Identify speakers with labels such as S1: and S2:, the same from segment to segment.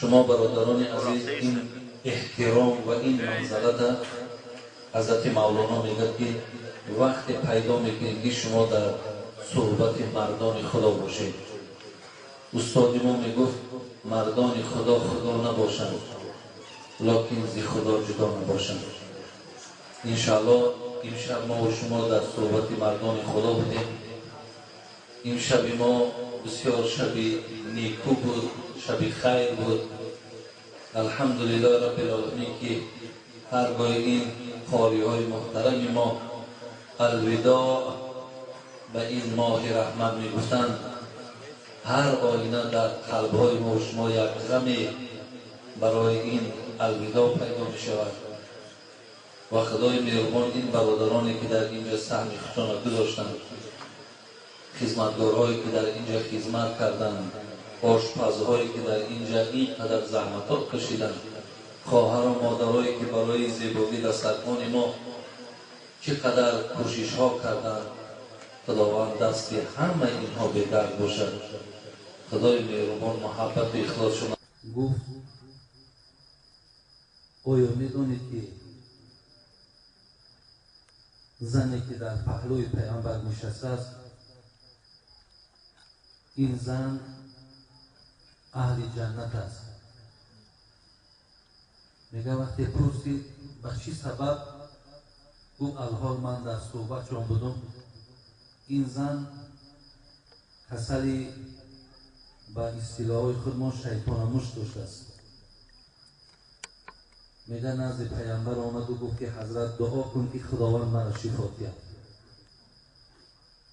S1: Шумо бародарони азиз, ин эҳтиром ва ин манзалата ҳазрати Мавлоно мегӯяд, ки вақте пайдо мекунед, ки шумо дар суҳбати мардони Худо бошед. Устоди мо мегуфт: мардони Худо Худо набошанд, лекин зи Худо ҷудо набошанд. Иншааллоҳ имшаб мо ва шумо дар суҳбати мардони Худо будем. Ин шаби мо бисёр шаби неку буд, шаби хайр буд. Алҳамдулиллоҳ раббил оламин, ки ҳар гоҳ ин қориҳои муҳтарами мо алвидоъ ба ин моҳи раҳмат мегуфтанд, ҳар оина дар қалбҳои мо ва шумо як ғаме барои ин алвидоъ пайдо мешавад. Ва Худои меҳрубон ин бародароне, ки дар инҷо саҳми худшонро гузоштанд, хизматгорҳое, ки дар инҷо хизмат карданд, ошпазҳое, ки дар инҷо ин қадар заҳматҳо кашиданд, хоҳару модарое, ки барои зебогии дастархони мо чӣ қадар кӯшишҳо карданд, Худованд дасти ҳамаи инҳо бедард бошад. Худои меҳрубон муҳаббату ихлосшон. Гуфт: оё медонед, ки зане, ки дар паҳлӯи Пайғамбар нишастааст, ин зан аҳли ҷаннат аст? Мега, вақте пурсид, ба чӣ сабаб? Гуфт: алҳол ман дар суҳбатшон будум, ин зан касали ба истилоҳҳои худмон шайтонамуш доштааст. Мега, назди Пайғамбар омаду гуфт, ки ҳазрат, дуо кун, ки Худованд маро шифо диҳад.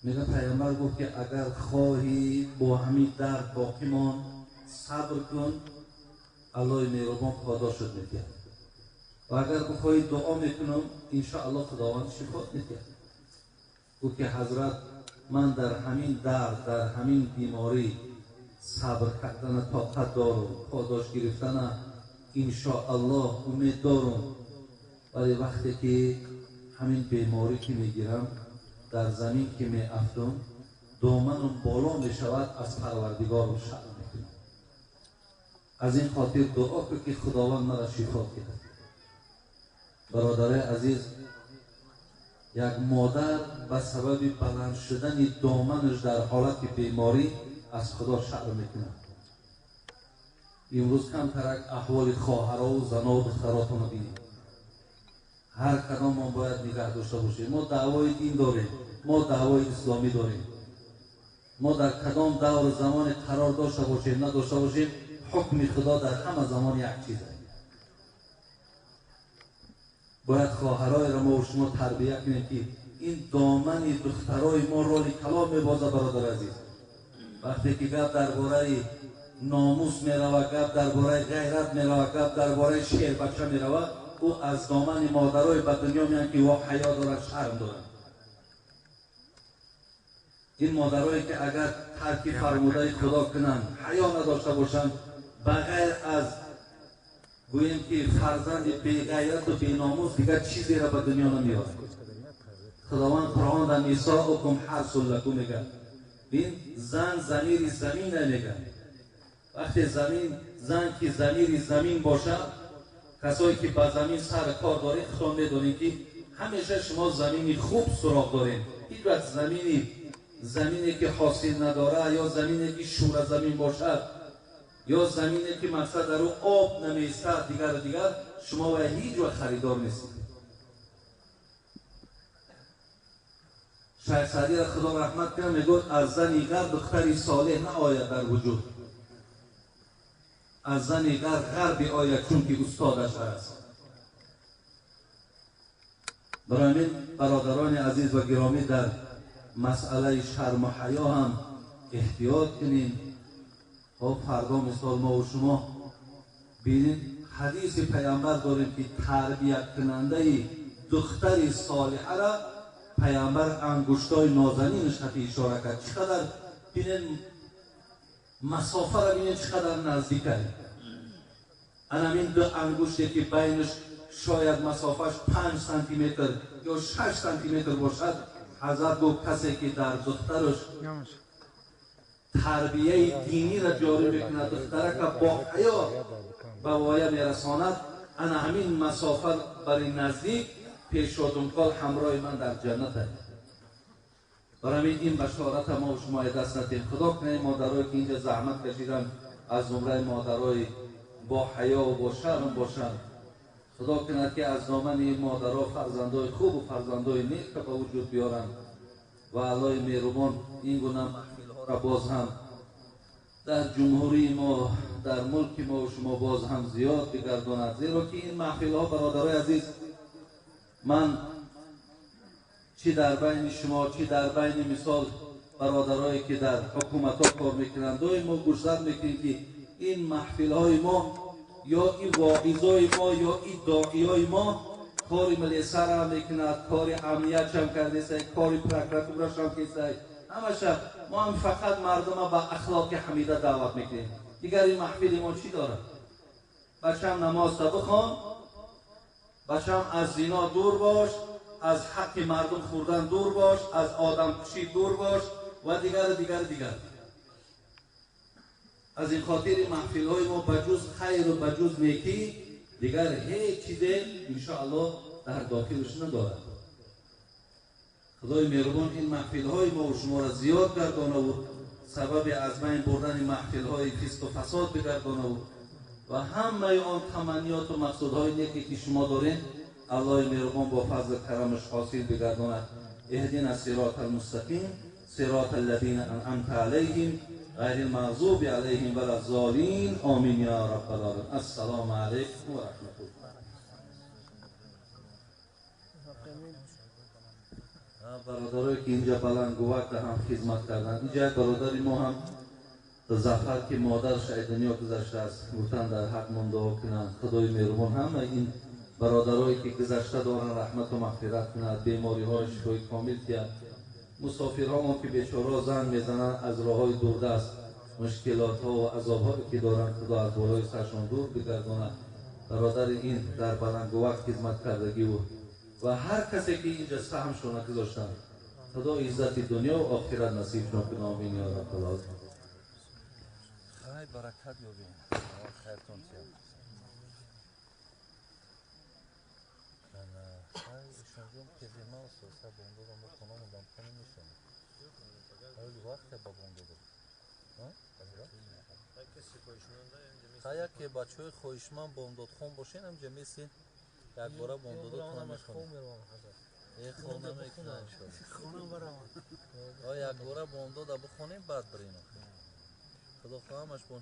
S1: Мега, Пайғамбар гуфт, ки агар хоҳӣ бо ҳамин дард боқӣ мон, сабр кун, Аллоҳи меҳрубон подошат медиҳад, ва агар бихоҳӣ, дуо мекунам, иншоаллоҳ Худованд шифо медиҳад. Гуфт, ки ҳазрат, ман дар ҳамин дард, дар ҳамин беморӣ сабр кардана тоқат дорам, подош гирифтана иншоаллоҳ умед дорам, вале вақте ки ҳамин беморӣ ки мегирам, дар замин ки меафтам, доманам боло мешавад, аз Парвардигорам шарм мекунам. Аз ин хотир дуо кун, ки Худованд маро шифо диҳад. Бародарои азиз, як модар ба сабаби баланд шудани доманаш дар ҳолати беморӣ аз Худо шарм мекунад. Имрӯз камтарак аҳволи хоҳарову занову духтаротонро бинед. Ҳар кадом мо бояд нигаҳ дошта бошем. Мо даъвои дин дорем, мо даъвои исломӣ дорем. Мо дар кадом давру замоне қарор дошта бошем, надошта бошем, ҳукми Худо дар ҳама замон як чиз аст. Бояд хоҳароеро мо шумо тарбия кунем, ки ин домани духтарои мо роли калон мебозад. Бародар азиз, вақте ки гап дар бораи номус меравад, гап дар бораи ғайрат меравад, гап дар бораи шербача меравад, ӯ аз домани модарое ба дунё меянд, ки во ҳаё дорад, шарм дорад. Ин модарое, ки агар тарки фармудаи Худо кунанд, ҳаё надошта бошанд, ба ғайр аз гӯем, ки фарзанди беғайрату беномус, дигар чизеро ба дунё намеорад. Худованд Қуръон дар нисоукум ҳарсун лакум мегӯяд. Ин зан замири замина мегӯяд. Вақте замин, зан ки замири замин бошад, касое, ки ба замин сар кор доред, худтон медонед, ки ҳамеша шумо замини хуб суроғ доред. Ҳеҷ вақт замине, ки ҳосил надорад, ё замине, ки шӯра замин бошад, ё замине, ки мақсад дар ӯ об намеистад, дигару дигар, шумо ва ҳеҷ вақт харидор нестед. Шайх Саъдиро Худо раҳмат кунад, мегӯяд: аз зани ғар духтари солеҳ наояд дар вуҷуд, аз зани ғар ғар биояд, чунки устодаш аст. Барои ҳамин, бародарони азиз ва гиромӣ, дар масъалаи шарму ҳаё ҳам эҳтиёт кунем. Хоб, фардо мисол мо ва шумо бинем, ҳадиси Пайғамбар дорем, ки тарбияткунандаи духтари солиҳаро Пайғамбар ангуштои нозанинаш хати ишора кард. Чӣ қадар бинед, масофаро бинед, чӣ қадар наздик аст. Анамин ду ангуште, ки байнаш шояд масофаш 5 сантиметр ё 6 сантиметр бошад, ҳазрат гуфт: касе, ки дар духтараш тарбияи диниро ҷорӣ мекунад, духтарака бо ҳаё ба воя мерасонад, ана ҳамин масофа бари наздик пешодумкол ҳамроҳи ман дар ҷаннат аст. Барои ин башората мо шумо даст надиҳем. Худо кунад модарое ки инҷа заҳмат кашиданд аз зумраи модарои бо ҳаё ва бо шарм бошанд. Худо кунад ки аз домани ин модаро фарзандои хубу фарзандои нека ба вуҷуд биёранд ва Аллоҳи меҳрубон ин гуна маҳфилҳоро боз ҳам дар ҷумҳурии мо, дар мулки мо ва шумо боз ҳам зиёд бигардонад. Зеро ки ин маҳфилҳо, бародарои азиз, ман чӣ дар байни шумо, чӣ дар байни мисол бародарое ки дар ҳукуматҳо кор мекунанд, доим мо гӯшзад мекунем ки ин маҳфилҳои мо ё ин воизои мо ё ин доиёи мо кори милисара мекунад, кори амниятшам кардесай, кори прокуратурашам кесай, ҳамаша мо ҳам фақат мардума ба ахлоқи ҳамида даъват мекунем. Дигар ин маҳфили мо чӣ дорад? Бачам намозта бихон, бачам аз зино дур бош, аз ҳаққи мардум хӯрдан дур бош, аз одамкушӣ дур бош ва дигару дигару дигар. Аз ин хотири маҳфилҳои мо ба ҷуз хайру ба ҷуз некӣ дигар ҳеҷ чизе иншоаллоҳ дар дохилаш надорад. Худои меҳрубон ин маҳфилҳои мо шуморо зиёд гардонаву сабаби аз байн бурдани маҳфилҳои фисқу фасод бигардонаву ва ҳамаи он таманниёту мақсудҳои неке ки шумо доред Аллоҳи меҳрубон бо фазлу карамаш ҳосил бигардонад. اهدنا الصراط المستقیم صراط الذین انعمت علیهم غیر المغضوب علیهم ولا الضالین آمین یا رب العالمین. السلام علیکم و رحمت الله. برادرایی که اینجا بلندگوک هم خدمت کردن، اینجا برادری ما هم ظفر که مادرش از دنیا گذشته است، گفتن در حق من دعا کنند. خدای مهربان همه این برادرایی که گذشته دارن رحمت و مغفرت کند، بیماری ها را شفای کامل دهد. مسافرها که بیچاره زن میزنن از راههای دوردست، مشکلات ها و عذاب هایی که دارن خدا از بالای سرشان دور بگرداند. برادر این در بلندگوک خدمت کردگی بود و هر کسی که اینجا سهمشون گذاشتن خدا عزت دنیا و آخرت نصیبشون کنه. آمین یا رب العالمین. خیر برکت یابین، خیرتون تیاد. Яке бачаҳои хоҳишманд бомдодхон бошен, ҳамҷа месин якбора бомдодотона мехонем. Хона мекунам. Якбора бомдода бихонем, баъд бирем. Худо хоҳамаш бон.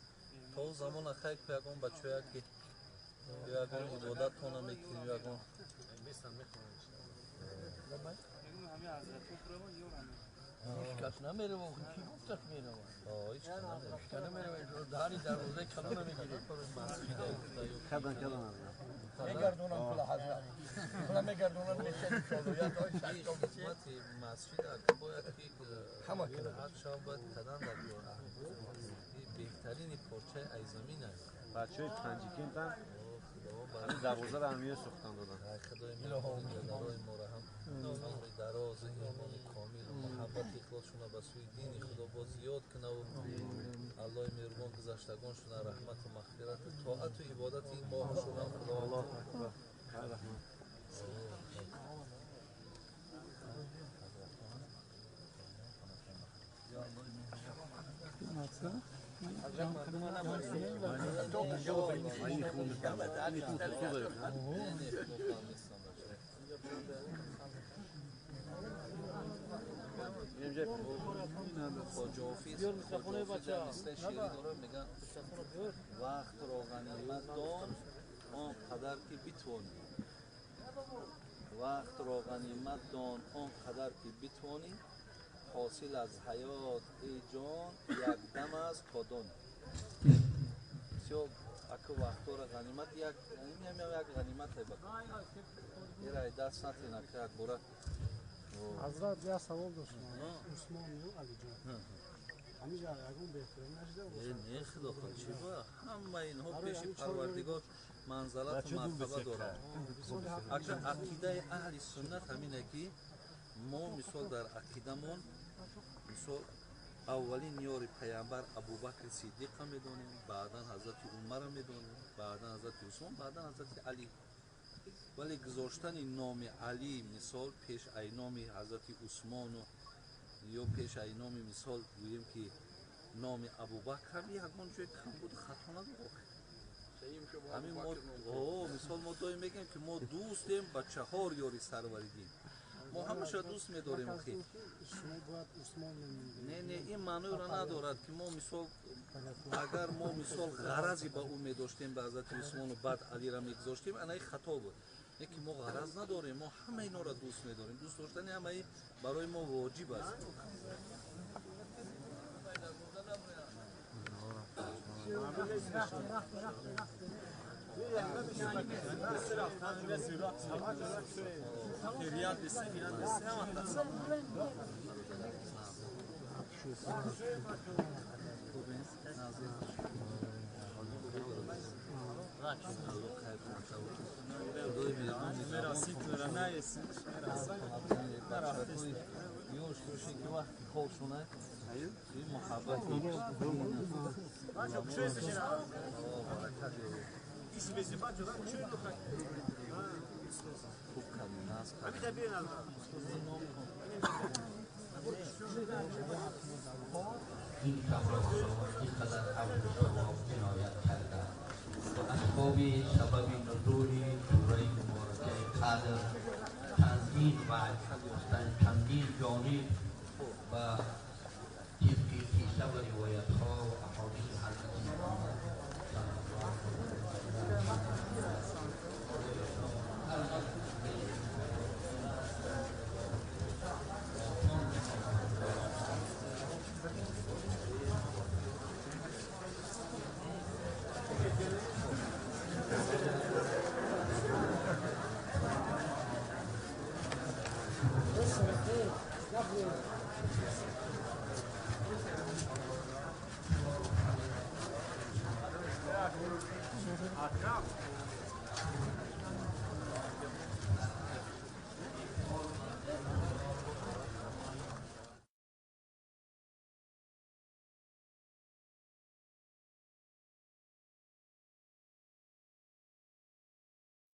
S1: То он замона хай ку ягон бачаҳоя ки ягон ибодаттона мекунем, ягон
S2: ҳеҷ намеравад, ки гуфташ меравад?
S1: Ҳеҷ
S2: намеравад, даҳани дарвозаи калон намегирад.
S3: Кадан кадан
S2: мегардонам пула ҳазрат, пула мегардонам
S1: хидмати масҷид бояд ки
S2: ҳама кунад,
S1: ҳар шаб бояд кадан дар беҳтарини порчаи айзамин аст.
S3: Бачаҳои Панҷикентам ҳамин дарвозаро ҳамиё сохтан доданд.
S1: Худои меҳрубон моро ҳам умри дароз, имони комил, муҳаббати ихлосшона ба сӯи дини Худо боз зиёд кунаву Аллоҳи меҳрубон гузаштагоншона раҳмату мағфирату тоату ибодати ин моҳашон ҳам Худо.
S3: Аллоҳу акбар. Раҳмат.
S1: وقت را غنیمت دان آنقدر که بتوانی، وقت را غنیمت دان آنقدر که بتوانی، حاصل از حیات ای جان یک دم است تا دانی. بسیار اکو وقت را غنیمت یک یک غنیمت ہے بکن. ایرای دست نتینا که یک بورا.
S4: حضرت یه سوال داشتم. عثمان و علی جان. ҳамиҷа ягон беҳтарин нашида
S1: бошад? Не, худо хоҳ, чӣ ба? Ҳама инҳо пеши Парвардигор манзалату мартаба доранд. Ака ақидаи аҳли суннат ҳамине ки мо мисол дар ақидамон мисол Аввалин ёри паямбар Абубакр Сиддиқа медонем, баъдан ҳазрати Умарро медонем, баъдан ҳазрати Усмон, баъдан ҳазрати Алӣ. Вале гузоштани номи Алӣ мисол пеш ай номи ҳазрати Усмону ё пеш ай номи мисол гӯем ки номи Абубакр ҳам ягон ҷои камбуду хато надорад. Ҳамин мо мисол мо доим мегӯем ки мо дӯстем ба чаҳор ёри сарвари дин. Мо ҳамаша дӯст медорем. Не, не, ин маъноеро надорад ки мо мисол агар мо мисол ғаразе ба ӯ медоштем, ба ҳазрати Усмону баъд Алиро мегузоштем, ана ин хато буд. Не ки мо ғараз надорем, мо ҳама инҳоро дӯст медорем. Дӯст доштани ҳамаи барои мо воҷиб аст.
S5: این شب را خداوند اینقدر اجر و ثواب عنایت کرده و اسباب سبب نزول سوره مبارکه قدر چندین وجه، چندین جانب و طبق قصه و روایت ها و احادیث حضرت محمد صلی الله علیه و سلم.